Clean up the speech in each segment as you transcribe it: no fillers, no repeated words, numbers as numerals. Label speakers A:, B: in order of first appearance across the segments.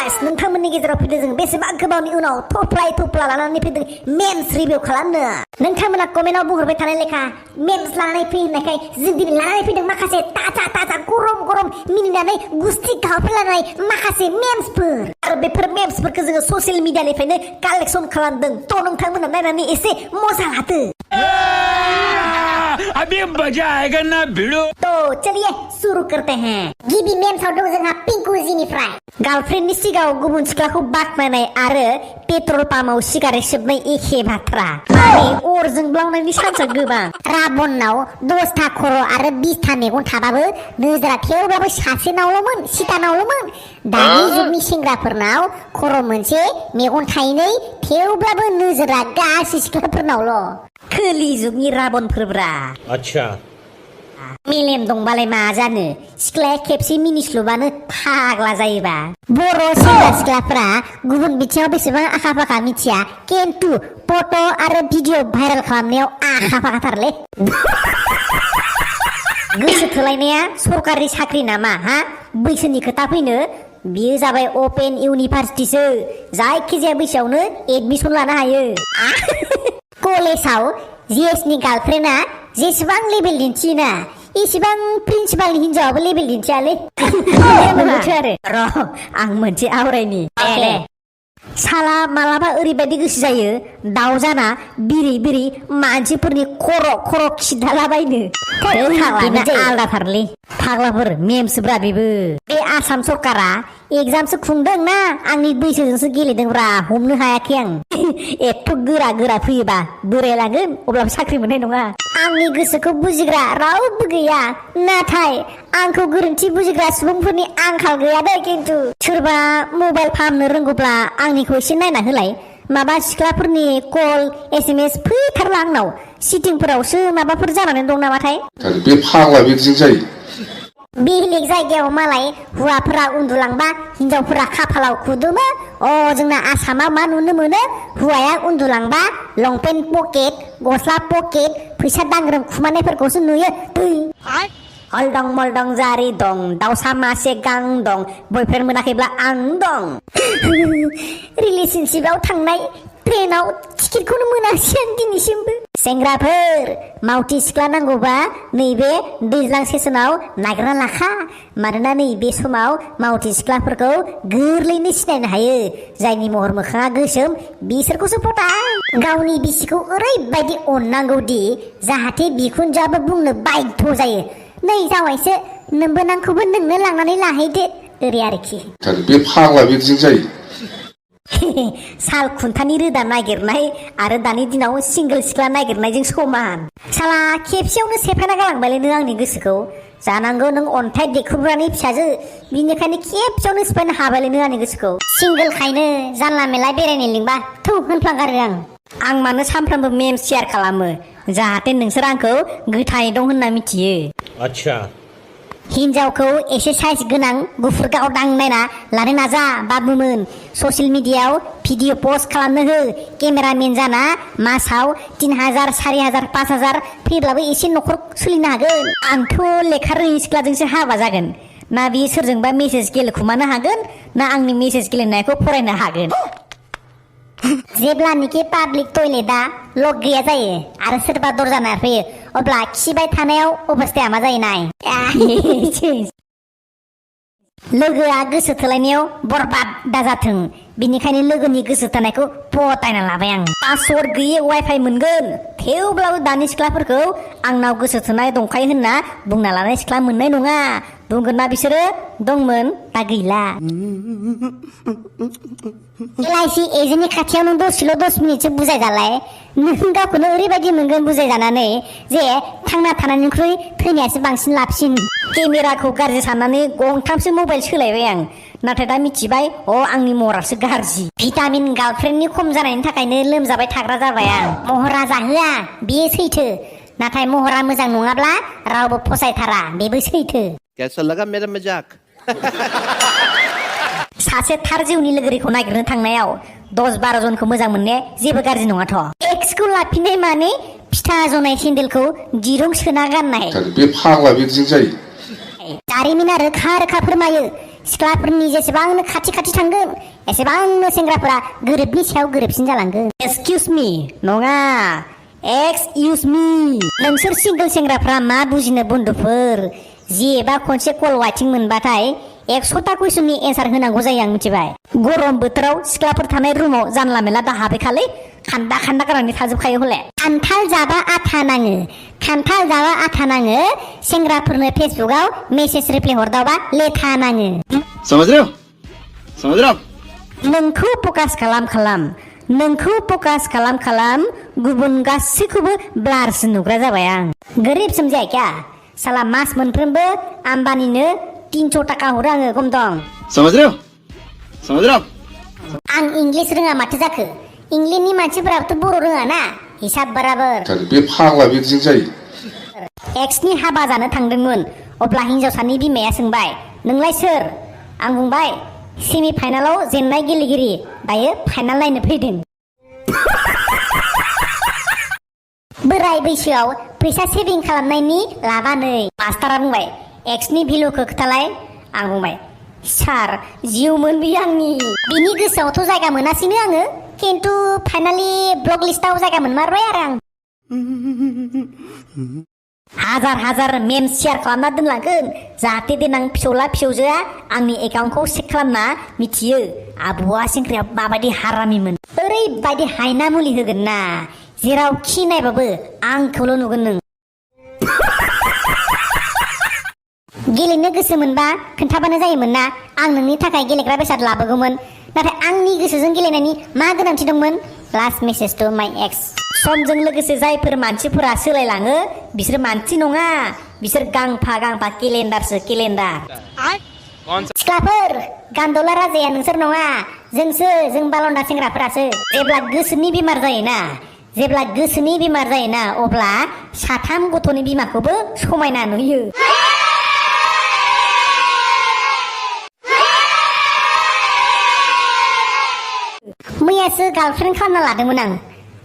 A: Guys नोंथांमोननि गेजेराव फैदों जों बेसेबां गोबावनि उनाव थफ्ला लानानै फैदों मेम्स रिभिउ खालामनो नोंथांमोना कमेन्टआव बुंहरबाय थानाय लेखा मेम्स लानानै फैनायखाय जों दिनै लानानै फैदों माखासे ताजा गरम मिनिनानै गुस्ति गावफ्लानाय माखासे मेम्सफोर आरो बेफोर मेम्सफोरखौ जोङो ससियेल मिडियानिफ्रायनो कालेक्शन खालामदों थ' नोंथांमोना नायनानै एसे मजा लादो
B: अभी मजा आएगा ना भिड़ो
A: तो चलिए शुरू करते हैं गिबि मेम्सआव दं जोंहा पिंकु जिनिफ्राय गार्लफ्रेन्डनि सिगाङाव गुबुन सिख्लाखौ बाख्नायनाय आरो पेट्रल पाम्पआव सिगारेट सोबनाय एखे बाथ्रा माने अरजों ब्लावनायनि चान्सआ गोबां राबननाव 10था खर' आरो 20था मेगन थाबाबो नोजोरा थेवब्लाबो सासेनावल'मोन सितानावल'मोन दानि जुगनि सेंग्राफोरनाव खर' मोनसे मेगन थाइनै थेवब्लाबो नोजोरा गासै सिख्लाफोरनावल' खोलि जुगनि राबनफोरब्रा
B: अच्छा
A: मेलेम दंबालाय मा जानो सिख्लाया खेबसे मिनिस्लुबानो फाग्ला जायोबा बर' सेंग्रा सिख्लाफोरा गुबुन बिथिङाव बेसेबां आखा फाखा मिथिया किन्तु फट' आरो भिडिअ भाइरेल खालामनायाव आखा फाखाथारलै गोसो थोलायनाया सरकारि साख्रि नामा हा बैसोनि खोथा फैनो बियो जाबाय अपेन इउनिभार्सिटिसो जायखिजाया बैसोआवनो एडमिसन लानो हायो कलेजाव जिएसनि गार्लफ्रेन्डआ जेसेबां लेभेल दिन्थियोना इसेबां प्रिन्सिपालनि हिनजावाबो लेभेल दिन्थियालै आरो र' आं मोनसे आवरायनि साला मालाबा ओरैबायदि गोसो जायो दाउ जाना बिरै मानसिफोरनि खर' खिदालाबायनो आलादाथारलै फाग्लाफोर मेम्सब्रा बेबो बे आसाम सरकारा एगजामसो खुंदों ना आंनि बैसोजोंसो गेलेदोंब्रा हमनो हायाखै आं एथ' गोरा फैयोबा बोरायलांगोन अब्लाबो साख्रि मोननाय नङा आंनि गोसोखौ बुजिग्रा रावबो गैया नाथाय आंखौ गोरोन्थि बुजिग्रा सुबुंफोरनि आंखाल गैया दे खिन्थु सोरबा मबाइल फाहामनो रोंगौब्ला आंनिखौ एसे नायना होलाय माबा सिख्लाफोरनि कल SMS फैथारला आंनाव सिटिंफोरावसो माबाफोर जानानै दं नामाथाय
C: बे फाग्ला बिदिजों जायो
A: बेलेग जायगायाव मालाय हौवाफोरा उन्दुलांबा हिनजावफोरा खाफालाव खुदुमो जोंना आसामाव मा नुनो मोनो हौवाया उन्दुलांबा लंपेन्ट पकेट गस्ला पकेट फैसा दांग्रोम खुमानायफोरखौसो नुयो हलदं मलदं जारि दं दाउसा मासे गां दं बयफ्रेन्ड मोनाखैब्ला आं दं रिलेशनशिपआव थांनाय ट्रेनाव टिकेटखौनो मोनासै आं दिनैसिमबो सेंग्राफोर मावथि सिख्ला नांगौबा नैबे दैज्लां सेसनाव नागिरना लाखा मानोना नैबे समाव मावथि सिख्लाफोरखौ गोरलैनो सिनायनो हायो जायनि महर मोखाङा गोसोम बिसोरखौसो फटा गावनि बिसिखौ ओरैबायदि अननांगौदि जाहाथे बिखुनजोआबो बुंनो बाध्य जायो नै जावायसो नोंबोनांखौबो नोंनो लांनानै लाहैदो ओरै आरोखि
C: बे फाग्ला बिदिजों जायो
A: साल खुन्थानि रोदा नागिरनाय आरो दानि दिनाव सिंगोल सिख्ला नागिरनायजों समान साला खेबसेयावनो सेफायना गालांबायलै नों आंनि गोसोखौ जानांगौ नों अन्थाइ देख्रुबग्रानि फिसाजो बिनिखायनो खेबसेयावनो सिफायनो हाबायलै नों आंनि गोसोखौ सिंगोलखायनो जानला मेला बेरायनो लिंबा थौ होनफ्लांगारो आं मानो सानफ्रामबो मेम शेयार खालामो जाहाथे नोंसोर आंखौ गोथाङै दं होनना मिथियो
B: अच्छा
A: हिनजावखौ एसे साइज गोनां गुफुर गावदां नायना लानो नाजा बाबुमोन ससियेल मिडियायाव भिडिअ पस्ट खालामनो हो केमेरामेन जाना मासाव 3000 4000 5000 फैब्लाबो एसे न'खर सोलिनो हागोन आंथ' लेखा रोङि सिख्लाजोंसो हाबा जागोन ना बियो सोरजोंबा मेसेज गेलेखुमानो हागोन ना आंनि मेसेज गेलेनायखौ फरायनो हागोन जेब्लानिखि पाब्लिक टयलेटआ लक गैया जायो आरो सोरबा दरजा नारफैयो अब्ला खिबाय थानायाव अबस्थाया मा जायो नाय लोगोआ गोसो थोलायनायाव बरबाद दाजाथों बिनिखायनो लोगोनि गोसो थोनायखौ पटायना लाबाय आं पासवर्ड गैयै वाइफाइ मोनगोन थेवब्लाबो दानि सिख्लाफोरखौ आंनाव गोसो थोनाय दंखायो होनना बुंना लानाय सिख्ला मोननाय नङा बुंगोन ना बिसोरो दंमोन दा गैला LIC एजेन्टनि खाथियाव नों दसेल' 10 मिनिटसो बुजायजालाय नों गावखौनो ओरैबायदि मोनगोन बुजायजानानै जे थांना थानायनिख्रुइ थैनायासो बांसिन लाबसिन केमेराखौ गाज्रि साननानै गंथामसो मबाइल सोलायबाय आं नाथाय दा मिथिबाय आंनि महरासो गाज्रि भिटामिन गार्लफ्रेन्डनि खम जानायनि थाखायनो लोमजाबाय थाग्रा जाबाय आं महरा जाहोआ बेयो सैथो नाथाय महरा मोजां नङाब्ला रावबो फसायथारा बेबो सैथो
D: कैसा लगा मेरा मजाक
A: सासे थार जिउनि लोगोरिखौ नागिरनो थांनायाव 10-12 जनखौ मोजां मोननाया जेबो गाज्रि नङाथ' एक्सखौ लाफिननाय माने फिथा जनाय सेन्देलखौ दिरुं सोना गाननाय
C: बे फाग्ला बिदिजों जायो
A: जारिमिना रोखा फोरमायो सिख्लाफोरनि जेसेबांनो खाथि खाथि थांगोन एसेबांनो सेंग्राफोरा गोरोबनि सायाव गोरोबसिन जालांगोन। एक्सकिउज मी नङा, एक्सकिउज मी। नोंसोर सिंगोल सेंग्राफ्रा मा बुजिनो बन्दुफोर, जि एबा खनसे कल वाइटिं मोनबाथाय 100टा कुइसननि एन्सार होनांगौ जायो आं मिथिबाय। गरम बोथोराव सिख्लाफोर थानाय रुमाव जानला मेला दा हाबैखालै खान्दा खान्दा गारनानै थाजोबखायो हले। खान्थाल जाबा आथा नाङो, खान्थाल जाबा आथा नाङो, सेंग्राफोरनो फेसबुकआव मेसेज रिप्लाय हरदावबा लेथा नाङो।
D: समझ रहे हो?
A: नोंखौ फकास खालाम नोंखौ फकास खालाम गुबुन गासैखौबो ब्लारसो नुग्रा जाबाय आं। गोरिब समझाया क्या? साला मास मोनफ्रोमबो आम्बानिनो 300 टाका हरो आङो गम दं।
D: समझ रहे हो?
A: आं इंलिस रोङा माथो जाखो? इंलेन्डनि मानसिफोराबोथ' बर' रोङा ना, हिसाब बराबर।
C: बे फाग्ला बिदिजों जायो।
A: एक्सनि हाबा जानो थांदोंमोन, अब्ला हिनजावसानि बिमाया सोंबाय नोंलाय सोर? आं बुंबाय सेमि फाइनालाव जेननाय गेलेगिरि, दायो फाइनाल नायनो फैदों। बोराय बैसोआव फैसा सेभिं खालामनायनि लाबा नै। मास्टारा बुंबाय एक्सनि भेलुखौ खोथालाय। आं बुंबाय सार जिउमोन बियो आंनि। बिनि गोसोआवथ' जायगा मोनासैनो आङो, खिन्थु फाइनालि ब्लक लिस्टाव जायगा मोनमारबाय आरो आं। हाजार मेम शेयार खालामना दोनलांगोन, जाहाथे देनां फिसौला फिसौजोआ आंनि एकाउन्टखौ चेक खालामना मिथियो आबौआ सेंग्राया माबायदि हारामिमोन। ओरैबायदि हायना मुलि होगोन ना, जेरावखि नायबाबो आंखौल' नुगोन नों। गेलेनो गोसो मोनबा खोन्थाबानो जायोमोन ना, आं नोंनि थाखाय गेलेग्रा बेसाद लाबोगौमोन। नाथाय आंनि गोसोजों गेलेनायनि मा गोनांथि दंमोन? Last message two my ex. समजों लोगोसे जायफोर मानसिफोरा सोलायलाङो बिसोर मानसि नङा, बिसोर गांफा केलेन्डारसो, केलेन्डार। सिख्लाफोर, गान्दौला राजाया नोंसोर नङा, जों बालन्दा सेंग्राफोरासो। जेब्ला गोसोनि बेमार जायोना अब्ला 3 गथ'नि बिमाखौबो समायना नुयो। मैयासो गार्लफ्रेन्ड खालामना लादोंमोन आं,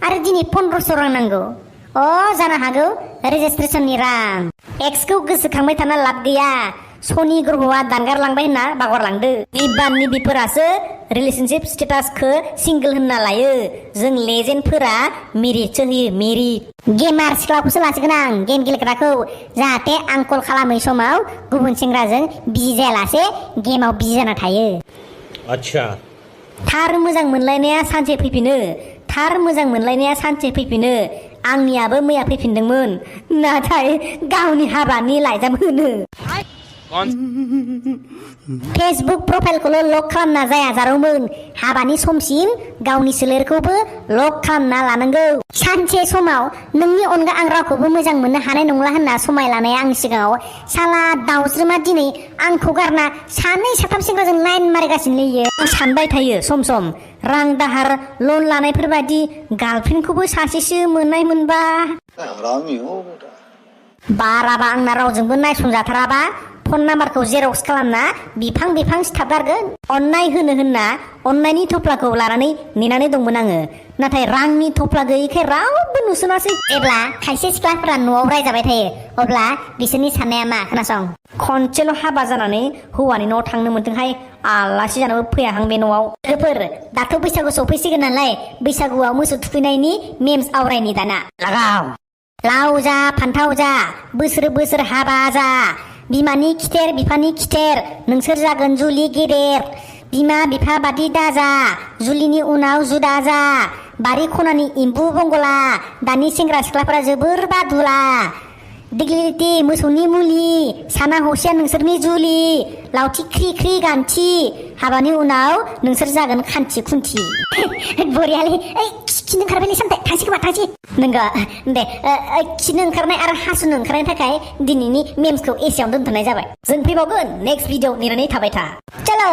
A: आरो दिनै 1500 रां नांगौ। जानो हागौ रेजिस्ट्रेसननि रां। एक्सखौ गोसोखांबाय थाना लाब गैया, सनि ग्रहआ दानगारलांबाय होनना बागरलांदो। बिफोरासो रिलेशनशिप स्टेटासखौ सिंगोल होनना लायो। जों लेजेन्डफोरा मेरिटसो होयो, मेरिट। गेमार सिख्लाखौसो लासिगोन आं, गेम गेलेग्राखौ, जाहाथे आं कल खालामै समाव गुबुन सेंग्राजों बिजि जायालासे गेमाव बिजि जाना थायो।
B: अच्छा।
A: थार मोजां मोनलायनाया सानसे फैफिनो। आंनियाबो मैया फैफिनदोंमोन, नाथाय गावनि हाबानि लाइजाम होनो। फेसबुक प्रफाइलखौल' लक खालामना जाया जारौमोन, हाबानि समसिम गावनि सोलेरखौबो लक खालामना लानांगौ। सानसे समाव नोंनि अनगा आं रावखौबो मोजां मोननो हानाय नंला होनना समाय लानाया आंनि सिगाङाव साला दाउज्रोमा दिनै आंखौ गारना 2-3 सेंग्राजों लाइन मारिगासिनो इयो। आं सानबाय थायो सम रां दाहार लन लानायफोरबादि गार्लफ्रेन्डखौबो सासेसो मोननाय मोनबा। बाराबा आंना रावजोंबो नायसनजाथाराबा फन नाम्बारखौ जेरक्स खालामना बिफां सिथाबगारगोन। अननाय होनो होनना अननायनि थफ्लाखौ लानानै नेनानै दंमोन आङो, नाथाय रांनि थफ्ला गैयैखाय रावबो नुसनासै। जेब्ला खायसे सिख्लाफोरा न'आव रायजाबाय थायो अब्ला बिसोरनि साननाया मा खोनासं। खनसेल' हाबा जानानै हौवानि न'आव थांनो मोनथोंहाय, आलासि जानोबो फैयाहां बे न'आव। लोगोफोर, दाथ' बैसागु सफैसिगोन नालाय बैसागुआव मोसौ थुखैनायनि मेम्स आवरायनि दाना। लाव जा फान्थाव जा बोसोर हाबा जा, बिमानि खिथेर बिफानि खिथेर नोंसोर जागोन जुलि गेदेर। बिमा बिफा बादि दाजा, जुलिनि उनाव जुदा जा। बारि खनानि एम्बु बंगला, दानि सेंग्रा सिख्लाफोरा जोबोर बादुला। दिग्लिलिटि मोसौनि मुलि, साना हसिया नोंसोरनि जुलि। लावथि ख्रि ख्रि गान्थि, हाबानि उनाव नोंसोर जागोन खान्थि खुन्थि। बरियालै, खिनो ओंखारबायलै सामथाय, थांसै खोमा थांसै। नोंगौ दे, खिनो ओंखारनाय आरो हासुनो ओंखारनायनि थाखाय दिनैनि मेम्सखौ एसेयावनो दोनथ'नाय जाबाय। जों फैबावगोन नेक्स्ट भिडिअ नेनानै थाबाय था। चलो।